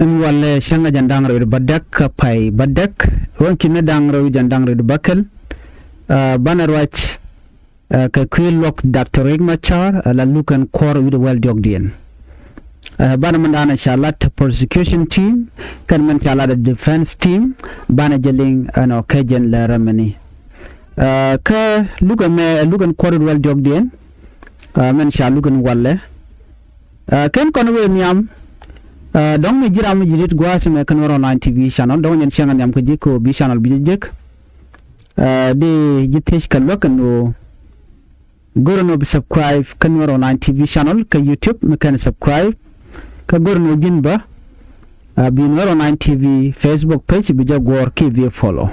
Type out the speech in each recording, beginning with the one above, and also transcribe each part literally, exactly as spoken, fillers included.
Ɛn walɛ cäŋ a jɛn da̱ŋ rɛw bädäk kä pay bädäk. Ruɔ̱n ki̱n da̱ŋ rɛw jɛn da̱ŋ rɛw bäkɛl. Banɛ ruac kɛ kui̱ luɔ̱k Doctor Riek Machar ala luk ɛn kuɔr wi̱cdɛ wäl diɔ̱kdiɛn. Banɛ mɛn da̱a̱n ca lat prosecution team kɛn mɛn ca lat defense team. Banɛ jɛ liŋ ɛn ɔ kɛ jɛn lɛ rɛmɛni. Kä luk ɛmɛ luk ɛn kuɔr wi̱cdɛ wäl diɔ̱kdiɛn. Mɛn ca luk ɛn walɛ. Kɛn kɔn wee nhiam. Dɔ̱ŋ mi ji̱ ram mi ji̱ rit gua̱a̱th mɛ kä Nuɛr online T V channel dɔ̱ŋ nyɛn cieŋ nhiam kä ji̱ kɛ ɣöö bi channel bi jɛ jek. Di ji̱ thiec kɛ luäk ɛn ɣöö go̱rɛ nɔ bi subscribe kä Nuɛr online T V channel kä YouTube mi kɛn subscribe. Kä go̱rɛ nɔ ji̱n bä bi Nuɛr online T V Facebook page bi jɛ guɔ̱ɔ̱r ki bi follow.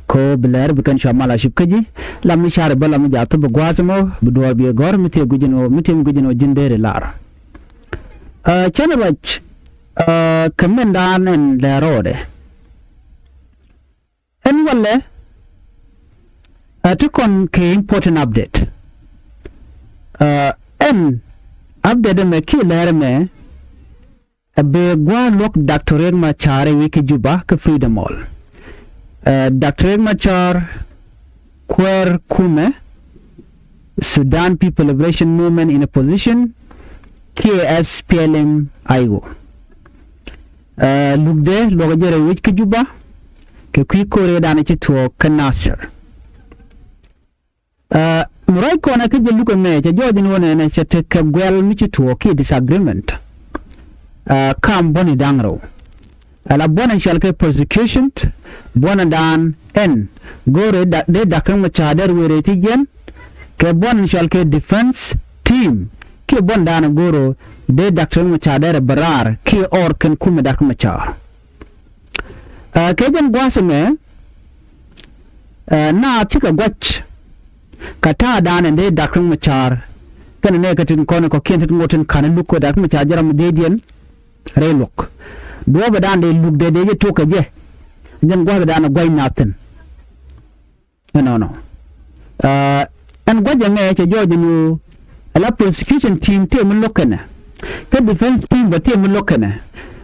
Ko bi lɛr bi kɛn cua mal a cip kä ji̱. Lam mi cari bä lam mi jath bi gua̱a̱th mɔ bi duɔɔr bi gɔ̱r mi thiee guic ni wä mi thiee mi guic ni wä ji̱n deri lar. Cän ruac kɛ mɛn daan ɛn lɛr rɔɔdɛ. Ɛn walɛ ti kɔn kɛ important update. Ɛn update ɛmɛ ki lɛr ɛmɛ. Ɛ bee gua̱a̱ luɔ̱k Doctor Riek Machar ɛ wi̱i̱ kä Juba kä Freedom Hall. Doctor Riek Machar kuäär kumɛ Sudan People Liberation Movement in Opposition kiɛ S P L M I O. Lukdɛ luɔk jɛ rɛy wec kä Juba kɛ kui̱ ko̱r ëëdan ci tuɔɔk kä Nasir. Mi ruac kɔn ɛ kä jɛ luk ɛmɛ cɛ jɔɔc ni wä nɛnɛ cɛ tekɛ guɛl mi ci tuɔɔk kiɛ disagreement. Kam buɔ̱ni da̱ŋ rɛw. Ala buɔ̱n ɛn cɔal kɛ prosecution, buɔ̱n ɛn daan ɛn go̱o̱rɛ dee Doctor Riek Machar dee wëë rɛy ti jiɛn. Kɛ buɔ̱n ɛn cɔal kɛ defense team kiɛ buɔ̱n daan go̱o̱rɛ dee Doctor Riek Machar dee bɛ raar kiɛ ɔr kɛn kumɛ Doctor Riek Machar. Kɛ jɛn gua̱a̱th ɛmɛ naath cikɛ gua̱c kɛ ta̱a̱dan ɛn dee Doctor Riek Machar kɛnɛ nɛɛkɛ tin kɔn kɔ̱kiɛn tin ŋot tin ka̱n luk kɛ Doctor Riek Machar jɛ ram dhieecdiɛn rɛy luɔ̱k. Duɔ̱ɔ̱pɛ daan dee luk dee dee jɛ tuɔk kɛ jɛ. Jɛn gua̱a̱th daan ɛ gua̱c naath thi̱n. Ɛnɔnɔ. Ɛn gua̱cɛ mɛ cɛ jɔɔc ɛn ɣöö ala prosecution team tëë mi lo̱k kɛnɛ kä defense team bä tëë mi lo̱k kɛnɛ.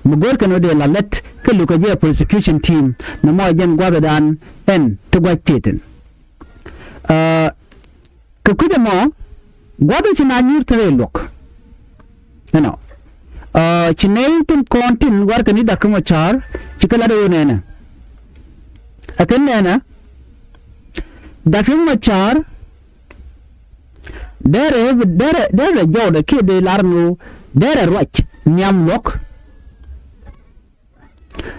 Mi go̱o̱r kɛn ɣöö dee la lät kä lukɛ jɛ prosecution team. Nɔmɔ jɛn gua̱thdan ɛn ti gua̱c tëë thi̱n. Kɛ kui̱c ɛmɔ gua̱th ci na nyuur thärɛ luɔ̱k. Ɛnɔ ci nɛy tin kɔn tin warkɛ ni Doctor Riek Machar ci kɛ lat ɣöö nɛnɛ. Ɛ kɛn nɛnɛ Doctor Riek Machar dɛrɛ dɛrɛ dɛrɛ jɔwdɛ kiɛ dee lar ni ɣöö dɛrɛ ruac nhiam luɔ̱k.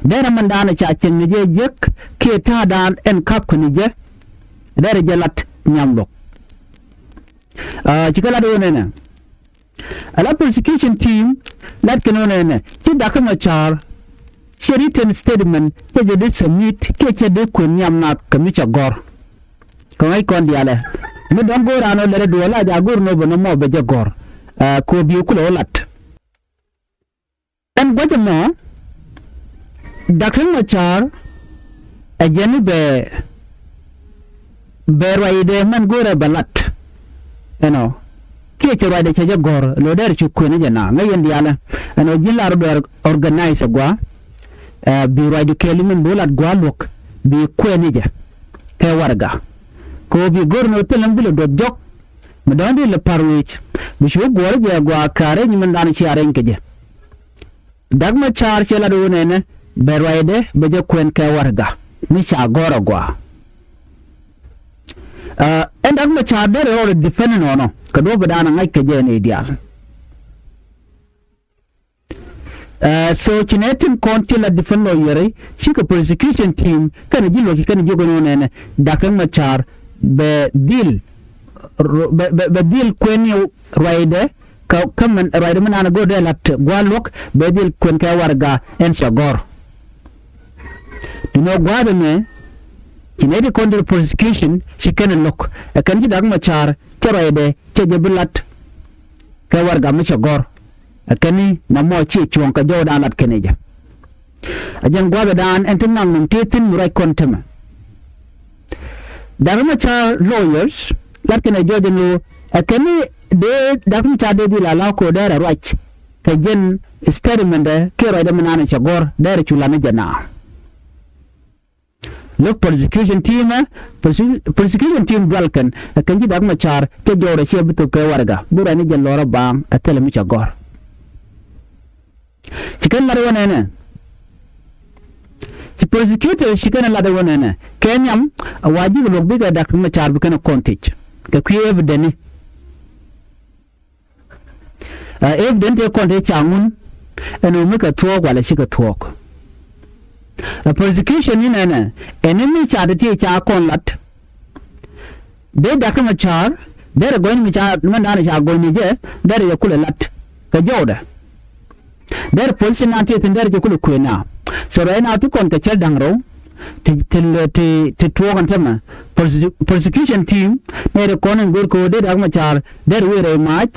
Dɛrɛ mɛn daanɛ ca cieŋ ni jɛ jiäk kiɛ ta̱a̱dan ɛn ka̱p kä ni jɛ. Dɛrɛ jɛ lat nhiam luɔ̱k. Ci kɛ lat ɣöö nɛnɛ ala prosecution team lat kɛn ɣöö nɛnɛ ci Doctor Riek Machar cɛ written statement cɛ jɛ dee submit kiɛ cɛ dee kuën nhiam naath kɛ mi cɛ gɔ̱r. Kɛ ŋäc kɔn diaalɛ mi dɔ̱ŋ go̱o̱r an ɣöö lɛrɛ duɔl a jaak go̱o̱r nɔ bɛ nɔmɔ bɛ jɛ gɔ̱r. Kɛ ɣöö bi kulɛ wä lat. Ɛn gua̱cä mɔ Doctor Riek Machar ɛ jɛn i̱ bɛ bɛ ruacdɛ mɛn go̱o̱rɛ bɛ lat. Ɛnɔ kiɛ cɛ ruacdɛ cɛ jɛ gɔ̱r lo̱ dɛr cu kuën i̱ jɛ na ŋäc yɛn diaalɛ. Ɛnɔ ji̱n lar duɛɛr organize ɛ gua̱a̱. Bi ruacdu kɛɛli mɛn bi wä lat gua̱a̱ luɔ̱k bi kuën i̱ jɛ kɛ warɛga. Kɛ ɣöö bi go̱r ni wä thilɛ mi bi lɛ duɔth jɔk. Mi dɔ̱ŋ di lɛ pa̱r wec bi cu guɔ̱ɔ̱r jɛ gua̱a̱ ka̱a̱r rɛy nyi mɛn dan cia rɛny kɛ jɛ. Doctor Riek Machar cɛ lat ɣöö nɛnɛ bɛ ruacdɛ bɛ jɛ kuɛn kɛ warɛga mi ca gɔ̱r agɔaa. Ɛn Doctor Riek Machar derɛ rɔɔdɛ defend nɔnɔ kɛ duɔ̱ɔ̱p dan ɛ ŋa̱c kɛ jɛ nɛy diaal. So ci nɛ tin kɔn ti la defend lawyer cikɛ prosecution team kɛnɛ ji̱ luɔ̱ki kɛnɛ ji̱ gɔnɔ nɛnɛ Doctor Riek Machar bɛ dhil bɛ dhil kuɛn yɛ ruacdɛ. Kä kä mɛn ruacdɛ mi naan go̱o̱r dee lat gua̱a̱ luɔ̱k bɛ dhil kuɛn kɛ warɛga ɛn cɛ gɔ̱r. Duundɛ gua̱a̱th ɛmɛ ci nɛ ti kɔn ti prosecution ci kɛn ɛ lo̱k ɛ kɛn ci Doctor Riek Machar cɛ ruacdɛ cɛ jɛ bi lat kɛ warɛga mi cɛ gɔ̱r. Ɛ kɛn ni na mɔ ci cuɔ̱ɔ̱ŋ kɛ jɔwdan lat kɛn ɛ jɛ. Ɛ jɛn gua̱a̱th ɛ daan ɛn ti naŋ nɔm tëë thi̱n mi ruac kɔn tämɛ. Doctor Riek Machar lawyers lat kɛn ɛ jɔɔc ɛn ɣöö ɛ kɛn ni dee Doctor Riek Machar dee dhil ala ko̱o̱r dee rɛ ruac. kɛ jɛn statement dɛ kiɛ ruacdɛ mi naan cɛ gɔ̱r dɛrɛ cu lat ni jɛ na. Lo̱k prosecution team ɛ, prose- prosecution team dual kɛn ɛ kɛn ci Dak Macar cɛ jɔwrɛ ciɛ bi thok kɛ warɛga bi ruac ni jɛ lɔrä baaŋ ɛ thilɛ mi cɛ gɔ̱r. Ci kɛn lat wä nɛnɛ. Ci prosecutor ci kɛn lat wä nɛnɛ kɛ nhiam a wa ji̱ kɛ luɔk bikɛ Dak Macar bi kɛn kɔn thiec kɛ kui̱ evidence ni. Ɛ evidence tëë kɔn tëë ca ŋun ɛn ɣöö mi kɛ thuɔ̱ɔ̱k walɛ cikɛ thuɔ̱ɔ̱k. Ɛ prosecution ni nɛnɛ ɛn ni mi ca te ti ca kɔn lat. Dee Dak Macar derɛ gɔ̱ny mi ca mɛn da̱a̱n ca gɔ̱ny ni jɛ derɛ yɛ kulɛ lat kɛ jɔwdɛ. Derɛ position nan ti thin derɛ jɛ kulɛ kuëë na. So right now ti kɔn kɛ cɛl da̱ŋ rɛw ti ti ti ti tuɔɔk ɛn tämɛ. Prose- prosecution team nɛy ti kɔn in go̱r kɛ ɣöö dee Dak Macar derɛ wëë rɛy mac.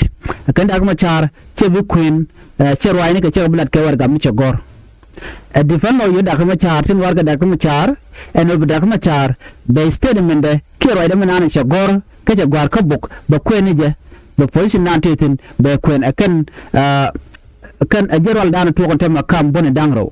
Kɛn Dak Macar cɛ bi kuën ɛ cɛ ruacni kɛ cɛ kɛ bi lat kɛ warɛga mi cɛ gɔ̱r. Ɛ defense lawyer Dak Macar tin warɛga Dak Macar ɛn ɣöö bi Dak Macar bɛ statement dɛ kiɛ ruacdɛ mi naan cɛ gɔ̱r kä cɛ gua̱a̱r kä bok bɛ kuën ni jɛ. Bɛ position nan ti thin bɛ kuën ɛ kɛn ɛ kɛn ɛ jɛ rual da̱a̱n tuɔɔk ɛn tämɛ kam buɔ̱ni da̱ŋ rɛw.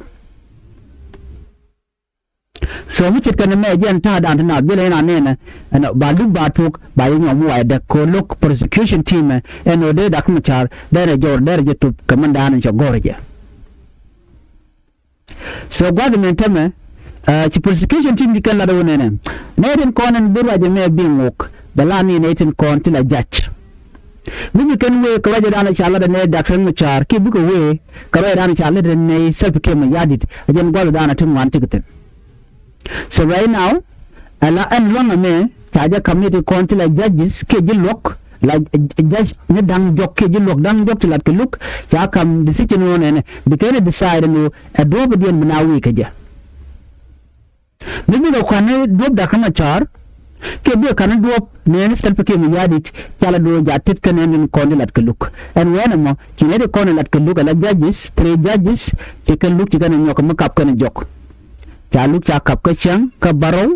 So mi ce̱tkɛ ni mɛ jɛn ta̱a̱dan ti naath jälɛ in a nɛnɛ ɛn ba luk ba tuɔk ba jɛ nyɔk mi wayɛ däk kɛ lo̱k prosecution team ɛ ɛn ɣöö dee Dak Macar dee rɛ jɔwrɛ dee rɛ jɛ thop kɛ mɛn da̱a̱n in cɛ gɔ̱r jɛ. So gua̱th min tämɛ ɛ ci prosecution team di kɛn lat wä nɛnɛ nɛ tin kɔn in bi ruacɛ mɛ bi ŋok bɛ la ni nɛ tin kɔn ti la jac. Mi bi kɛn wee kɛ ruacɛ da̱a̱n ca lat nɛ Dak Macar kiɛ bikɛ wee kɛ ruacɛ da̱a̱n ca lat nɛ Salva Kiir Mayardit ɛ jɛn gua̱th da̱a̱n ti ŋuan ti kɛ thi̱n. So right now ala ɛn luaŋ ɛmɛ ca jɛ kam ni ti kɔn ti la judges kiɛ ji̱ luɔk la judge ni da̱ŋ jɔk kiɛ ji̱ luɔk da̱ŋ jɔk ti lat kɛ luk ca kam decision wä nɛnɛ bi kɛn ɛ decide ni ɛ duɔ̱ɔ̱p diɛn bi na wi̱i̱ kɛ jɛ. Mi bikɛ kua̱n ni duɔ̱ɔ̱p Dak Macar kiɛ bikɛ ka̱n ni duɔ̱ɔ̱p nɛɛni Salva Kiir Mayardit ca la duɔ̱ɔ̱p ja tet kɛn ɛn kɔn ti lat kɛ luk ɛn wɛn ɛmɔ ci nɛy ti kɔn ɛ lat kɛ luk ala judges three judges ci kɛn luk ci kɛn ɛ nyɔk mi kap kɛn ɛ jɔk. Ca luk ca kap kä cäŋ kä bärɔw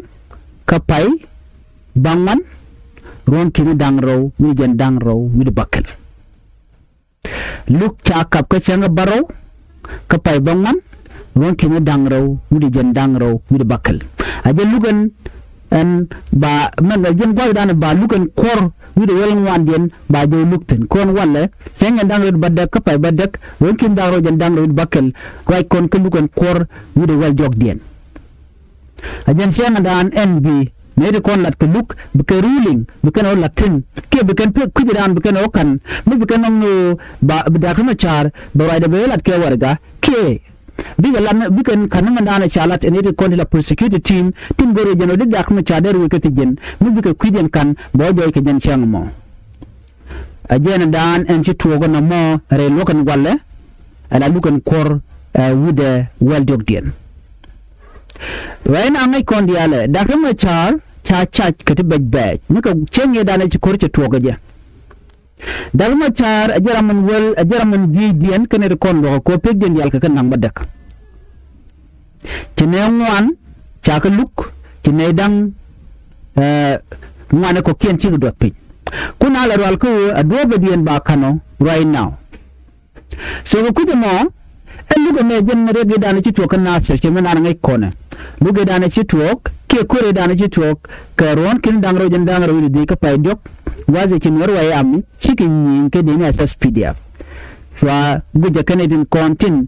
kä pay bäŋuan ruɔ̱n ki̱ni da̱ŋ rɛw wi̱cdɛ jɛn da̱ŋ rɛw wi̱cdɛ bäkɛl. Luk ca kap kä cäŋ kä bärɔw kä pay bäŋuan ruɔ̱n ki̱ni da̱ŋ rɛw wi̱cdɛ jɛn da̱ŋ rɛw wi̱cdɛ bäkɛl. A jɛ luk ɛn ɛn ba mɛn ɛ jɛn gua̱thdan ba luk ɛn kuɔr wi̱cdɛ wäl ŋuandiɛn ba jɛ luk thi̱n kɔn walɛ cäŋ jɛn da̱ŋ rɛw wi̱cdɛ bädäk kä pay bädäk ruɔ̱n ki̱ni da̱ŋ rɛw jɛn da̱ŋ rɛw wi̱cdɛ bäkɛl. Ruac kɔn kä luk ɛn kuɔr wi̱cdɛ wäl jɔkdiɛn. A jɛn ciaŋdan ɛn bi nɛy ti kɔn lat kɛ luk bi kɛn ruling bi kɛn ɣä lat thi̱n kiɛ bi kɛn kui̱cdan bi kɛn ɣä ka̱n mi bi kɛn nɔŋ ni ɣöö ba bi Dak Macar bɛ ruacdɛ bɛ ɣä lat kɛ warɛga kiɛ bikɛ lat bikɛ ka̱n ni mɛndan ɛ ca lat ɛ nɛy ti kɔn ti la prosecutor team tin go̱r ɣä jɛn ɣä di Dak Macar dee ruëë kä thi̱c jɛn mi bikɛ kui̱c ɛn ka̱n bɛ ɣä jɔɔc kɛ jɛn ciaŋ ɛmɔ. Ɛ jɛn ɛ daan ɛn ci tuɔɔk ɛn ɛmɔ rɛy luɔ̱k ɛn gualɛ ɛ la luk ɛn kuɔr ɛ wi̱dɛ wäl diɔ̱kdiɛn. Ruac na ŋäc kɔn diaalɛ Dak Macar ca cac kɛ ti bɛc bɛɛc mi kɛ cieŋ yɛ daan ɛ ci ko̱r cɛ tuɔɔk ɛ jɛ. Dak Macar ɛ jɛ ram ɛn wäl ɛ jɛ ram ɛn dhiecdiɛn kɛn ɛ ti kɔn luɔk ɛ ko̱r pekdiɛn diaal kɛ kɛ naŋ bädäk. Ci nɛy ŋuan ca kɛ luk ci nɛy da̱ŋ ɛ ŋuan ɛ kɔ̱kiɛn cikɛ duɔth piny. Kun a lɛ rual kä ɣöö ɛ duɔ̱ɔ̱pɛ diɛn ba ka̱n ɔ right now. So kɛ kui̱c ɛmɔ ɛ luk ɛmɛ jɛn riɛk i̱ danɛ ci tuɔɔk kä Nasir ci mi naan ŋäc kɔnɛ. Luk i̱ danɛ ci tuɔɔk kiɛ ko̱r i̱ danɛ ci tuɔɔk kɛ ruɔ̱n ki̱n da̱ŋ rɛw jɛn da̱ŋ rɛw i̱ di kä pay diɔ̱k. Wath i̱ ci nuɔ̱r wa i̱ ami cikɛ nyieny kä dee ni S S P D F. Cua guicɛ kɛn itin kɔn tin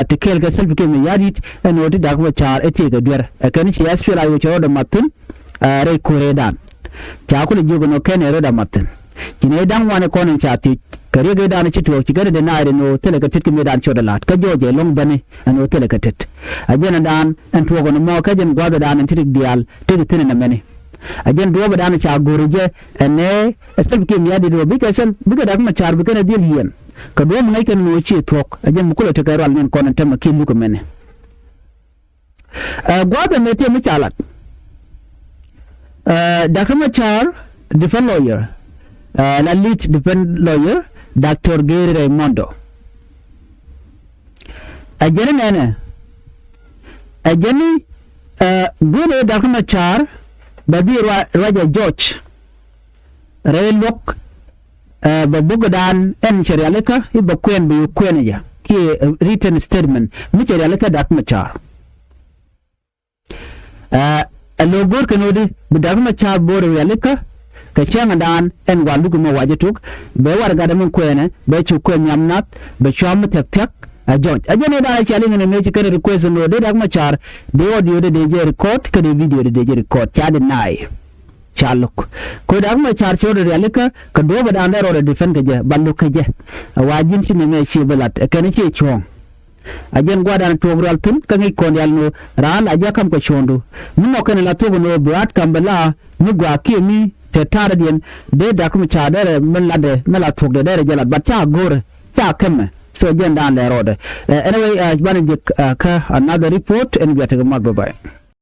ti kɛɛl kɛ Salva Kiir Mayardit ɛn ɣöö ti Dak Macar ɛ tiek ɛ duer ɛ kɛn ci S P L A I O cɛ rɔɔdɛ mat thi̱n. Rɛy ko̱reedan ca kulɛ jiök ɛn ɣöö kɛn ɛ rɔɔdɛ mat thi̱n. Ci nɛy da̱ŋ wanɛ kɔn in ca thiec kɛ riek ëëdan ci tuɔɔk ci kɛn ɛ deny ɛn ɣöö thilɛ kɛ tet kä mëëdan ci rɔɔdɛ la̱t kä jɔɔcɛ lɔ̱ŋ bäni ɛn ɣöö thilɛ kɛ tet. A jɛn ɛ daan ɛn tuɔɔk ɛn ɛmɔ kä jɛn gua̱a̱th ɛ daan ɛn ti rik diaal tëk thi̱n ɛn ɛmɛni. A jɛn duɔ̱ɔ̱p ɛ daan ca go̱r jɛ ɛn ɛ Salva Kiir Mayardit ɣöö bikɛ Sal bikɛ Dak Macar bikɛn ɛ dhil yiɛn kɛ duɔ̱ɔ̱p ŋäc kɛn ɛn ɣöö ci thuɔ̱k a jɛn mi kulɛ tekɛ rual nin kɔn ɛn tämɛ kiɛ luk ɛmɛnɛ. Ɛ gua̱a̱th ɛmɛ tiɛ mi ca lat. Ɛ Dak Macar defense lawyer ɛ la lead defense lawyer Doctor Gary Raimondo. Ɛ jɛn nɛnɛ ɛ jɛn ni ɛ guun ɛ Dak Macar bɛ bi ruacɛ judge rɛy luɔ̱k Ɛ, bɛ bok dan ɛn cɛ rialikä i̱ bɛ kuɛn bɛ yɛ kuɛn jɛ kiɛ, ɛ, written statement mi cɛ rialikä Dak Macar. Ɛ, ɛ lo̱ go̱r kɛn ɣöö di bi Dak Macar bo̱o̱r rialikä kɛ cäŋ dan ɛn wa luk mɛ wacɛ tok bɛ warɛgak dɛ min kuɛnɛ bɛ cu kuɛn nhiam nath bɛ cuam mi thia̱k thia̱k. Ɛ jɔc ɛ jɛn ɛ dan ɛ cia liŋ ɛn ɛ mëë ci kɛn request ɛn ɣöö dee Dak Macar dee audio dee dee jɛ record kɛ dee video dee dee jɛ record ca deny. Ca lo̱k kɛ Dak Macar cɛ rɔɔdɛ rialikä kɛ duɔ̱ɔ̱pɛ dan dee rɔɔdɛ defend kɛ jɛ ba lo̱k kɛ jɛ. Ɛ wa ji̱n ci nɛmɛ cie bi lat ɛ kɛn cie cuɔ̱ɔ̱ŋ. A jɛn gua̱a̱r dan tuɔɔk rial thi̱n kä ŋi̱c kɔn rial ni ɣöö raan la jɛ ka̱m kɛ cuɔ̱ɔ̱ŋdu mi nɔk kɛn la thuɔ̱k ni ɣöö bi ɣa̱t ka̱m bi la mi gua̱a̱ kiɛ mi te ta̱a̱rä diɛn dee Dak Macar derɛ mi latdɛ mi la thuɔ̱kdɛ derɛ jɛ lat bat ca go̱o̱rɛ ca kɛmɛ. So jɛn dan lɛ rɔɔdɛ. Ɛ, anyway, ɛ, banɛ jek, ɛ, kä another report ɛn biatek mat bye bye.